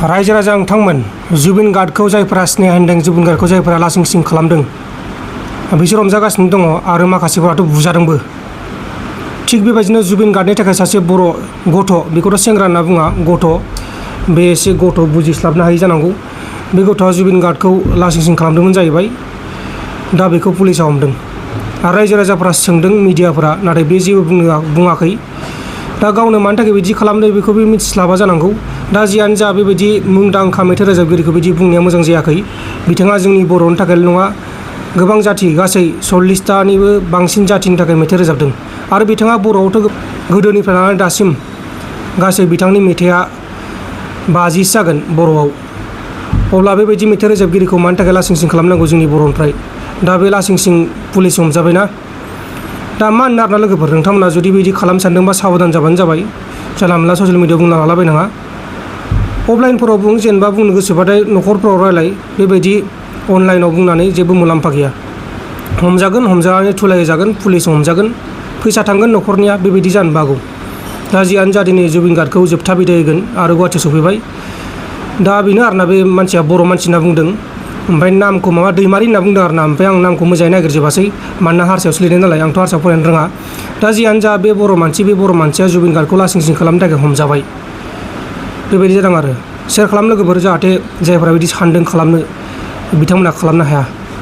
रायजो राजा नोंथांमोन जुबिन गार्डखौ जायफोरा स्नेहा होनदों जुबिन गार्डखौ जायफोरा लासिं सिं खालामदों बिसोर रंजागासिनो दङ आरो माखासेफोराथ' बुजादोंबो। थिग बेबायदिनो जुबिन गार्डनि थाखाय सासे बर' गथ' बेखौथ' सेंग्रा होनना बुङा गथ' बे एसे गथ' बुजिस्लाबनो हायि जानांगौ। बे गथ'आ जुबिन गार्डखौ लासिं सिं खालामदोंमोन जाहैबाय। दा बेखौ पुलिसा हमदों आरो रायजो राजाफोरा सोंदों मिडियाफोरा नाथाय बे जेबो बुङाखै। दा गावनो मानि थाखाय बिदि खालामदों बेखौ बे मिथिस्लाबा जानांगौ। दा जियानो जा बेबायदि मुंदांखा मेथाइ रोजाबगिरिखौ बिदि बुंनाया मोजां जायाखै। बिथाङा जोंनि बर'नि थाखायल' नङा गोबां जाथि गासै 40तानिबो बांसिन जाथिनि थाखाय मेथाइ रोजाबदों आरो बिथाङा बर'आवथ' गोदोनिफ्राय लानानै दासिम गासै बिथांनि मेथाइआ 50 जागोन बर'आव। अब्ला बेबायदि मेथाइ रोजाबगिरिखौ मानि थाखाय लासिं सिं खालामनांगौ जोंनि बर'निफ्राय। दा बे लासिं सिं पुलिस हमजाबायना। दा मा होननो आरोना लोगोफोर नोंथांमोना जुदि बिदि खालामनो सानदोंबा साबधान जाबानो जाबाय। जानला मोनला ससियेल मिडियाआव बुंना लालाबायनाङा। अफलाइनफोराव बुं जेनेबा बुंनो गोसोबाथाय न'खरफोराव रायलाय। बेबायदि अनलाइनाव बुंनानै जेबो मुलाम्फा गैया। हमजागोन हमजानानै थुलायजागोन पुलिस हमजागोन फैसा थांगोन न'खरनिया बेबायदि जानोबो हागौ। दा जियानो जा दिनै जुबिन गार्डखौ जोबथा बिदाय होगोन आरो गुवाहाटियाव सफैबाय। दा बेनो आरोना बे मानसिया बर' मानसि होनना बुंदों ओमफ्राय नामखौ माबा दैमारि होनना बुंदों आरोना। ओमफ्राय आं नामखौ मोजाङै नागिरजोबासै मानोना हारसायावसो लिरनाय नालाय आंथ' हारसा फरायनो रोङा। दा जियानो जा बे बर' मानसिया जुबिन गार्डखौ लासिं सिं खालामनो थाखाय हमजाबाय। बेबायदि जादों आरो। शेयार खालाम लोगोफोर जाहाथे जायफोरा बिदि सानदों खालामनो बिथांमोना खालामनो हाया।